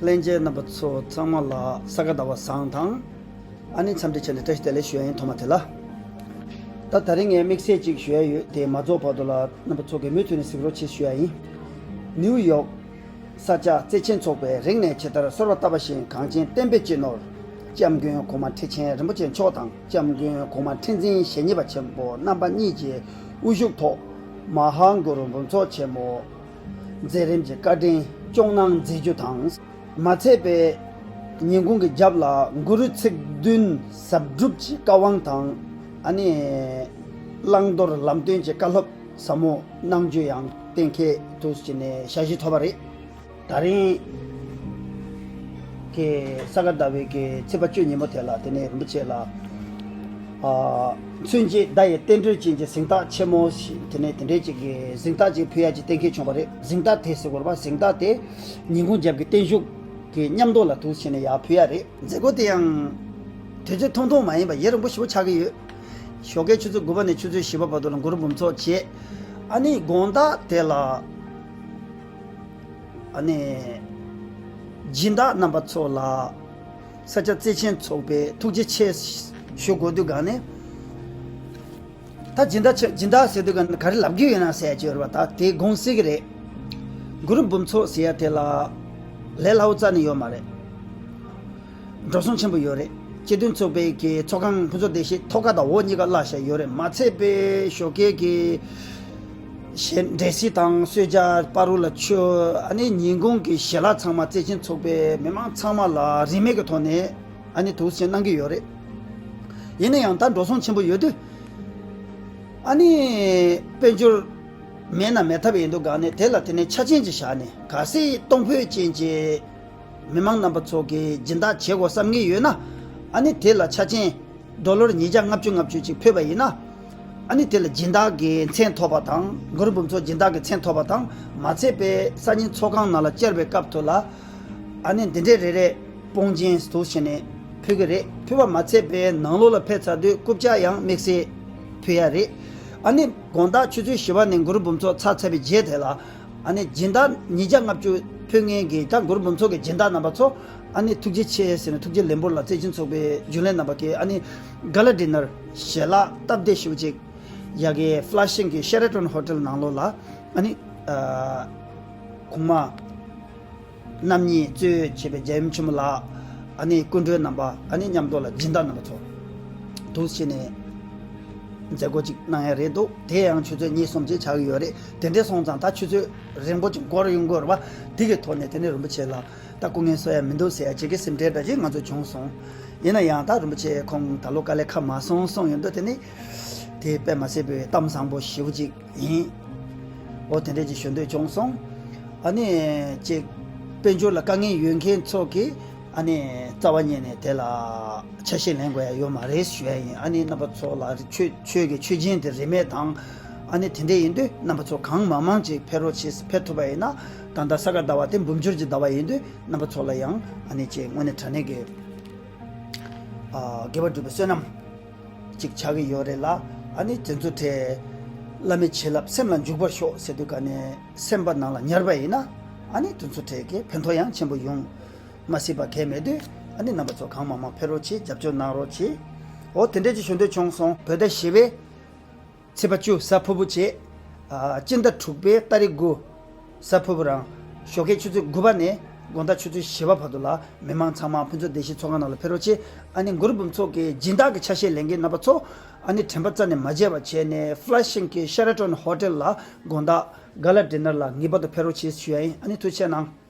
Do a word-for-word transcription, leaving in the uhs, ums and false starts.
ལྷན་རྒྱས་རྣམ་པ་ཚོ་ཚང་མ་ལ་ས་ག་ཟླ་བ་བཟང་དང་། ཨ་ནི་འཚམས་འདྲི་བྱས་ནས་བཀྲ་ཤིས་བདེ་ལེགས་ཞུ་ཡ་ཡིན། ཐོག་མ་དེ་ལ། ད་དེ་རིང་ངས་དམིགས་བསལ་ཅིག་ཞུ་ཡ་ཡོད་དེ་མ་རྫོགས་བར་དུ་ལ་རྣམ་པ་ཚོ་གིས་མུ་མཐུད་ནས་གཟིགས་རོགས་བྱེད་ཞུ་ཡ་ཡིན། ནིའུ་ཡོག་ས་སྐྱ་བརྩེ་ཆེན་ཚོགས་པས་རིང་ནས་ཇི་ལྟར་གསོལ་བ་བཏབ་པ་བཞིན་གངས་ཅན་བསྟན་པའི་སྤྱི་ནོར་སྐྱབས་མགོན་གོང་མ་ཁྲི་ཆེན་རིན་པོ་ཆེ་མཆོག་དང་སྐྱབས་མགོན་གོང་མ་ཁྲི་འཛིན་ཞེ་གཉིས་པ་ཆེན་པོ་རྣམ་པ་གཉིས་ཀྱི་དབུ་བཞུགས་ཐོག་མ་ཧཱ་གུ་རུ་འབུམ་ཚོགས་ཆེན་མོ་མཛད་རིམ་གྱི་བཀའ་དྲིན་སྐྱོང་གནང་མཛད་རྒྱུ་དང་། མ་ཚད་པའི་ཉིན་གུང་གི་རྒྱབ་ལ་གུ་རུ་ཚིག་བདུན་ཟབ་སྒྲུབ་ཀྱི་བཀའ་དབང་དང་། ཨ་ནི་བླང་དོར་ལམ་སྟོན་གྱི་བཀའ་སློབ་ཟབ་མོ་གནང་རྒྱུ་ཡང་གཏན་འཁེལ་དུ་བྱས་ནས་ཞལ་བཞེས་ཐོབ་པ་རེད། ད་རིང་གི་ས་ག་ཟླ་བའི་གི་ཚེས་པ་བཅུ་ཉིན་མོ་དེ་ལ་དེ་ནས་རིན་པོ་ཆེ་ལ་ཨ་མཚོན་བྱེད་བརྡ་ཡི་རྟེན་འབྲེལ་ཅན་གྱི་གཟེངས་རྟགས་ཆེན་མོ་ཞིག་དེ་ནས་དེ་འདྲའི་ཅིག་གི་གཟེངས་རྟགས་ཅིག་ཕུལ་ཡ་ཅིག་གཏན་འཁེལ་བྱུང་བ་རེད། གཟེངས་རྟགས་དེ་ཟེར་དགོས་རེད་པ། གཟེངས་རྟགས་དེ་ཉིན་གུང་རྒྱབ་ཀྱི་བརྟན་བཞུགས་ཀྱི་མཉམ་དུ་ལ་འདུག་བྱས་ནས་ཡར་ཕུལ་ཡ་རེད། མཛད་སྒོ་དེ་ཡང་དུས་ཚོད་ཐུང་ཐུང་མ་ཡིན་པ་ཡུན་རིང་པོ་ཞེ་པོ་ཆགས་ཀྱི་ཡོད། ཞོགས་ཀའི་ཆུ་ཚོད་དགུ་པ་ནས་ཆུ་ཚོད་བཞི་པ་བར་དུ་ལ་གུ་རུ་འབུམ་ཚོགས་བྱས། ཨ་ནི་དགོང་དག་དེ་ལ་ཨ་ནི་སྦྱིན་བདག་རྣམ་པ་ཚོ་ལ་ས་སྐྱ་བརྩེ་ཆེན་ཚོགས་པའི་ཐུགས་རྗེ་ཆེ་ཞུ་དགོས་དུས་སྒང་ནས། ད་སྦྱིན་བདག་ཆེ་སྦྱིན་བདག་ཟེར་དུས་ག་ག་རེ་ལབ་ཀྱི་ཡོད་ན་ཟེར་ཡ་ཅིག་ཡོད་རེད་པ། ད་དེ་དགོངས་སྲིད་ཀྱི་རེད། གུ་རུ་འབུམ་ཚོགས་ཟེར་ཡ་དེ་ལ་ལས་སླ་བོ་རྩ་ནས་ཡོད་མ་རེད། འགྲོ་སོང་ཆེན་པོ་ཡོད་རེད། སྤྱི་མཐུན་ཚོགས་པའི་གི་ཚོགས་ཁང་ཕུན་ཚོགས་སྡེ་བཞི་ཐོག་ཁ་དང་འོག་གཉིས་ཀ་གླ་བཞག་ཡོད་རེད། མ་ཚད་པའི་ཞོགས་ཀའི་གི་གཞས་འབྲས་སིལ་དང་གསོལ་ཇ་བར་དུ་ལ་མཆོད། ཨ་ནི་ཉིན་གུང་གི་ཞལ་ལག་ཚང་མ་བརྩེ་ཆེན་ཚོགས་པའི་མི་མང་ཚང་མ་ལ་རིན་མེད་ཀྱི་ཐོག་ནས་ཨ་ནི་དུ་བྱས་གནང་གི་ཡོད་རེད། ཡིན་ན་ཡང་ད་འགྲོ་སོང་ཆེན་པོ་ཡོད་དུས། ཨ་ནི་དཔལ་འབྱོར་མེད་ན་མེད་ཐབས་ཡིན་དུས་སྒང་ནས་དེ་ལ་དེ་ནས་ཆ་རྐྱེན་ཅིག་བཞག་ནས། གལ་སྲིད་གཏོང་ཕོད་ཅན་གྱི་མི་མང་རྣམ་པ་ཚོ་གིས་སྦྱིན་བདག་བྱེད་དགོས་བསམ་གྱི་ཡོད་ན། ཨ་ནི་དེ་ལ་ཆ་རྐྱེན་ཌོ་ལར་ཉིས་བརྒྱ་ལྔ་བཅུ་ལྔ་བཅུ་ཅིག་ཕུལ་བ་ཡིན་ན། ཨ་ནི་དེ་ལ་སྦྱིན་བདག་གི་མཚན་ཐོབ་པ་དང་། གུ་རུ་འབུམ་ཚོགས་སྦྱིན་བདག་གི་མཚན་ཐོབ་པ་དང་། མ་ཚད་པའི་སང་ཉིན་ཚོགས་ཁང་ནང་ལ་བཅར་བའི་སྐབས་དུ་ལ། ཨ་ནི་འདི་འདྲའི་རེ་རེ་སྤོང་སྦྱིན་དུ་བྱས་ནས་ཕུལ་གྱི་རེད། ཕུལ་བ་མ་ཚད་པའི་ནང་ལོགས་ལ་ཕེབས་ཚར་དུས་རྐུབ་ཀྱག་ཡང་དམིགས་བསལ་ཕུལ་ཡ་རེད། ཨ་ནི་དགོང་དག་ཆུ་ཚོད་བཞི་པ་ནས་གུ་རུ་འབུམ་ཚོགས་ཚར་ཚར་བའི་རྗེས་དེ་ལ། ཨ་ནི་སྦྱིན་བདག་ཉིས་བརྒྱ་ལྔ་བཅུ་ཕུལ་མཁན་གྱི་ད་གུ་རུ་འབུམ་ཚོགས་ཀྱི་སྦྱིན་བདག་རྣམ་པ་ཚོ་ཨ་ནི་ཐུགས་རྗེ་ཆེ་ཟེར་ནས་ཐུགས་རྗེ་ལེགས་འབུལ་ལ་བརྩེ་ཆེན་ཚོགས་པའི་རྒྱུན་ལས་རྣམ་པ་གིས་ཨ་ནི་ག་ལ་ཌི་ནར་ཞལ་ལག་སྟབས་བདེ་ཞེ་པོ་ཅིག་ཡ་གི་ཕ་ལ་ཤིང་གི་ཤེ་ར་ཊོན་ཧོ་ཊེལ་ནང་ལོགས་ལ་ཨ་ནི་ཨ་གོང་མ་རྣམ་གཉིས་གཙོས་བྱས་པའི་རྒྱལ་ཡུམ་ཆེན་མོ་ལགས། ཨ་ནི་སྐུ་མགྲོན་རྣམ་པ། ཨ་ནི་མཉམ་དུ་ལ་སྦྱིན་བདག་རྣམ་པ་ཚོ་འདུ་བྱས་ནས་མཛད་སྒོ་ཅིག་གནང་ཡ་རེད་འདུག་དེ་ཡང་ཆུ་ཚོད་གཉིས་གསུམ་ཅིག་ཆགས་ཀྱི་ཡོད་རེད། དེ་འདྲས་སོང་ཙང་ད་ཆུ་ཚོད་རིང་པོ་ཅིག་འགོར་ཡོང་གི་ཡོད་རེད་པ། དེ་གི་ཐོག་ནས་དེ་ནས་རིན་པོ་ཆེ་ལ་ད་སྐུ་ངལ་གསོ་ཡ་མི་འདུག་ཟེར་ཡ་ཅིག་གི་སེམས་ཁྲལ་འདྲ་ཅིག་ང་ཚོ་བྱུང་སོང་། ཡིན་ན་ཡང་ད་རིན་པོ་ཆེ་ཁོང་ད་ལོ་དཀའ་ལས་ཁག་མ་སོང་གསུངས་ཡོད་འདུག་དེ་ནི་དེ་དཔེ་མ་སྲིད་པའི་གཏམ་བཟང་པོ་ཞེ་པོ་ཅིག་ཡིན། འོ་དེ་འདྲས་ཅིག་ཞུ་འདོད་བྱུང་སོང་། ཨ་ནི་ཅིག་དཔལ་འབྱོར་ལ་དཀའ་ངལ་ཡོད་མཁན་ཚོ་གིས་ཨ་ནི་རྩ་བ་ཉིད་ནས་དེ་ལ་ཆ་ཤས་ལེན་དགོས་ཡ་ཡོད་མ་རེད་ཞུ་ཡ་ཡིན། ཨ་ནི་རྣམ་པ་ཚོ་ལ་ཆོས་ཆོས་ཀྱི་མཆོད་སྦྱིན་དེ་རིན་མེད་དང་། ཨ་ནི་དེ་འདྲས་ཡིན་དུས་རྣམ་པ་ཚོ་གང་མང་མང་ཅིག་ཕེབས་རོགས་བྱེད། ཕེབས་ཐུབ་པ་ཡིན་ན། ད་ལྟ་ས་ག་ཟླ་བ་དེ་འབུམ་འགྱུར་གྱི་ཟླ་བ་ཡིན་དུས་རྣམ་པ་ཚོ་ལ་ཡང་ཨ་ནི་ཅིག་དངོས་གནས་དྲང་གནས་ཀྱི་ཨ་དགེ་བ་སྒྲུབ་པའི་བསོད་ནམས་ཅིག་ཆགས་ཀྱི་ཡོད་རེད་ལ། ཨ་ནི་དེ་ཚོ་དེ་བླ་མའི་བྱིན་རླབས་སེམས་ལ་འཇུག་པར་ཤོག་ཟེར་དུས་ག་ནས་སེམས་པ་ནང་ལ་ཉར་བ་ཡིན་ན། ཨ་ནི་དེ་ཚོ་དེ་གའི་ཕན་ཐོགས་ཡང་ཆེན་པོ་ཡོང་མ་སྲིད་པ་གལ་མེད་དུས། ཨ་ནི་རྣམ་པ་ཚོ་གང་མང་མང་ཕེབས་རོགས་གྱིས། རྒྱབ་སྐྱོར་གནང་རོགས་གྱིས། འོ་དེ་འདྲས་ཅིག་ཞུ་འདོད་བྱུང་སོང་། བོད་ཟླ་བཞི་པའི་ཚེས་པ་བཅུ་གཟའ་ཕུར་བུ་བྱས། ཨ་སྤྱི་ཟླ་དྲུག་པའི་ཏ་རིག་དགུ་གཟའ་ཕུར་བུ་རང་ཞོགས་ཀའི་ཆུ་ཚོད་དགུ་པ་ནས་དགོང་དག་ཆུ་ཚོད་བཞི་པ་བར་དུ་ལ་མི་མང་ཚང་མ་ཕུན་ཚོགས་བདེ་སྐྱིད་ཚོགས་ཁང་ནང་ལ་ཕེབས་རོགས་གྱིས། ཨ་ནི་གུ་རུ་འབུམ་ཚོགས་ཀྱི་སྦྱིན་བདག་གི་ཆ་ཤས་ལེན་མཁན་རྣམ་པ་ཚོ་ཨ་ནི་དྲན་པ་རྩ་ནས་མ་བརྗེད་པ་བྱས་ནས་ཕ་ལ་ཤིང་གི་ཤེ་ར་ཊོན་ཧོ་ཊེལ་ལ་དགོང་དག་ག་ལ་ཌི་ནར་ལ་ངེས་པར་དུ་ཕེབས་རོགས་གྱིས་ཞུ་ཡ་ཡིན། ཨ་ནི་ཐུགས་རྗེ་གནང་།